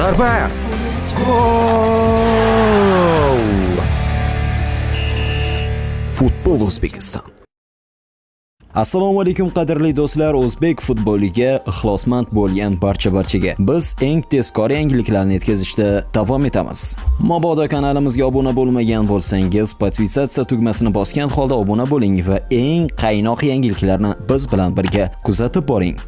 Zarba! Gol! Futbol O'zbekiston. Assalomu alaykum, qadrli do'stlar, o'zbek futboliga ixlosmand bo'lgan barcha-barchaga. Biz eng tezkor yangiliklarni yetkazishda davom etamiz. Mabodo kanalimizga obuna bo'lmagan bo'lsangiz, подписаться tugmasini bosgan holda obuna bo'ling va eng qaynoq yangiliklarni biz bilan birga kuzatib boring.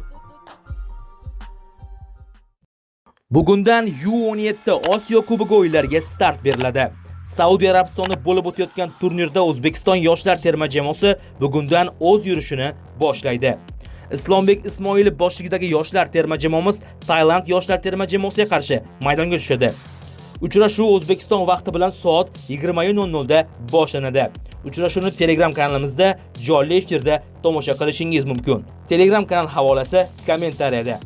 Bugundan U17 Osiyo Kubogi o'yinlariga start beriladi. Saudiya Arabistonida bo'lib o'tayotgan turnirda O'zbekiston yoshlar terma jamoasi bugundan o'z yurishini boshlaydi. Islombek Ismoilov boshchiligidagi yoshlar terma jamoamiz Tailand yoshlar terma jamoasiga qarshi maydonga tushadi. Uchrashuv O'zbekiston vaqti bilan soat 20:00 da boshlanadi. Uchrashuvni Telegram kanalimizda jonli efirda tomosha qilishingiz mumkin. Telegram kanal havolasi kommentariyada.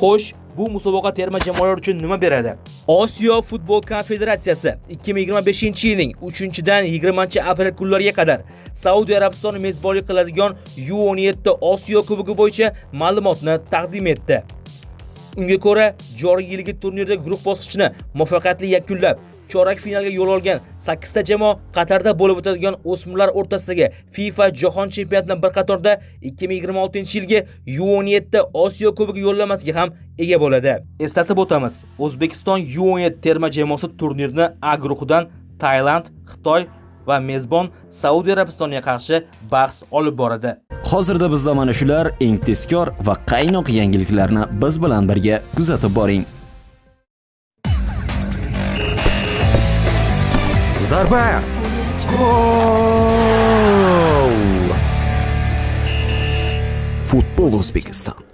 Xo'sh, bu musobaqa terma jamoalar uchun nima beradi? Osiyo Futbol Konfederatsiyasi 2025-yilning 3-dan 20-aprel kunlariga qadar Saudiya Arabistoni mezbonlik qiladigan U17 Osiyo Kubogi bo'yicha ma'lumotni taqdim etdi. Unga ko'ra, joriy yilgi turnirda guruh bosqichini muvaffaqiyatli yakunlab, chorak finalga yo'l olgan 8 ta jamoa Qatarda bo'lib o'tadigan o'smirlar o'rtasidagi FIFA Jahon chempionati bilan bir qatorda 2026-yilgi U17 Osiyo Kubogi yo'llanmasiga ham ega bo'ladi. Eslatib o'tamiz, O'zbekiston U17 terma jamoasi turnirni A guruhidan Tailand, Xitoy va mezbon Saudiya Arabistoniga qarshi bahs olib boradi. Hozirda bizda mana shular eng tezkor va qaynoq yangiliklarni biz bilan birga kuzatib boring. Zarba! Gol! Futbol O'zbekiston.